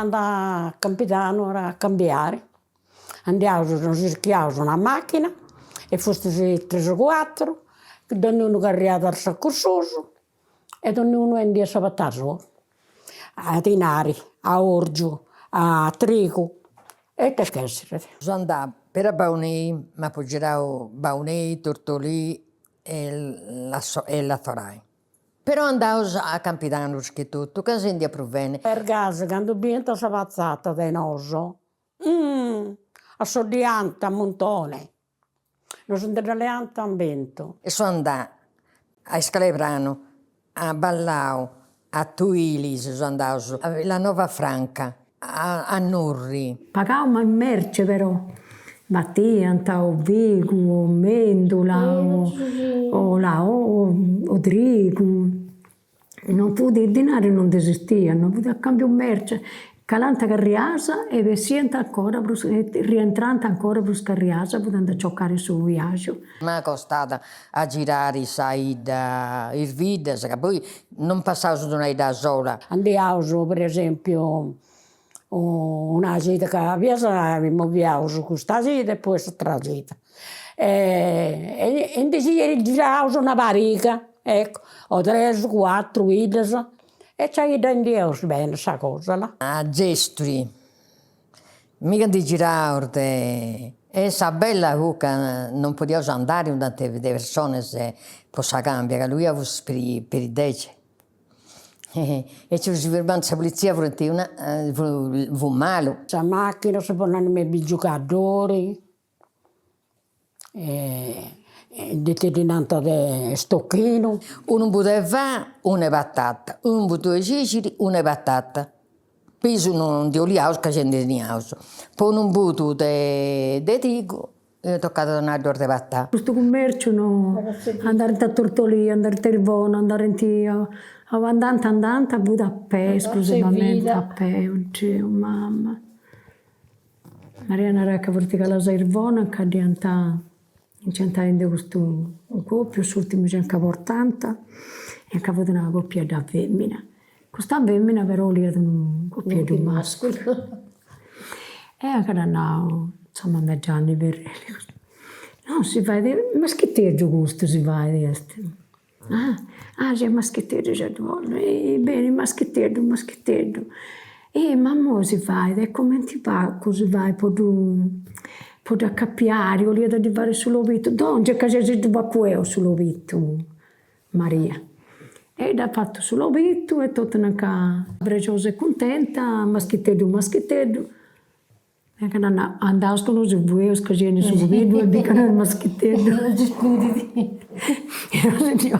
Andant a Campidanu a cambiare, andiaus, nos circhiaus una macchina e fustis tres o cuatru, donniunu carriat is sacus suus e donniunu 'endiat sa patata sua, a dinari, a orgiu, a trigu e ite ch'esseret. So andà peri a Baunei, m'apu girau Baunei, Tortolì e e Latorai. Però andaus a Campidanu prus che totu, ca si 'endiat prus beni. Pergasi candu biiant sa patata de nosu, assoddiant a muntoni, nos ndi dda leant a bentu. E so andà a Iscalepranu, a Ballau, a Tuilis so andaus, a Villanova Franca, a Nurri. Pagau ma in merce però, batiant o figu o mendula o o trigu, non fut dinari non nd'esistiat, no fut a cambiu merce, calant carrias e bessiant ancora prus rientrant ancora prus carrias po andai a ciocare su viagiu. Ma costat a girari sa 'idda, is biddas, ca poi non passaus de una 'idda sola. Andiaus per esempiu una cida ca a bias moviaus custa cida e poi s'atera cida e ndi si giraus una pariga, ecco, o tres cuatru 'iddas e giai dda 'endieus beni sa cosa là. A Gesturi Miga ndi giraus de e sa bella fut ca non podiaus andare unu tanti de persones po sa cambia ca luiat fut peri dexi e ci si firmant sa polizia furint una fut malu. Sa macchina si poniant me is giugadoris e ndi ti ddi nant de stochinu. Unu imbudu 'e fà, unu 'e patata, unu imbudu 'e cixiri, unu 'e patata. Pisu non ndi 'oliaus ca gei ndi teniaus. Po unu imbudu de de trigu tocat a donai duas de patata. Custu cummerciu no, andarint a Tortolì, andarint a Irbono, andarint a andant andant fut a pei, esclusivamente a pei, oddiu mama. Maria narat ca furint calaus a Irbono nca dd'iant nc'iant 'endiu custu copiu, s'urtimu chi nca portant, e nca fut una copiedda femina. Custa femina però 'oliat unu copieddu masculu. E anca dd'at nau sa mama 'e Gianni Ferreri, no si fait, maschiteddu custu si fait est Ah, ah si est maschiteddu gei ddu 'ollu, eh beni maschiteddu maschiteddu. Eh ma immoi si fait e cumenti pagu si fait po ddu po dd'acapiari, 'oliat a ddi fai su lobitu, dongi ca gei si ddu facu 'eu su lobitu Maria. E dd'at fatu su lobitu e totu nanca prexosa e cuntenta, maschiteddu maschiteddu E anca dd'at nau, andaus ca nosu fueus ca gei su pobiddu e bit ca no est maschiteddu. E si scudit. E nosu ddi.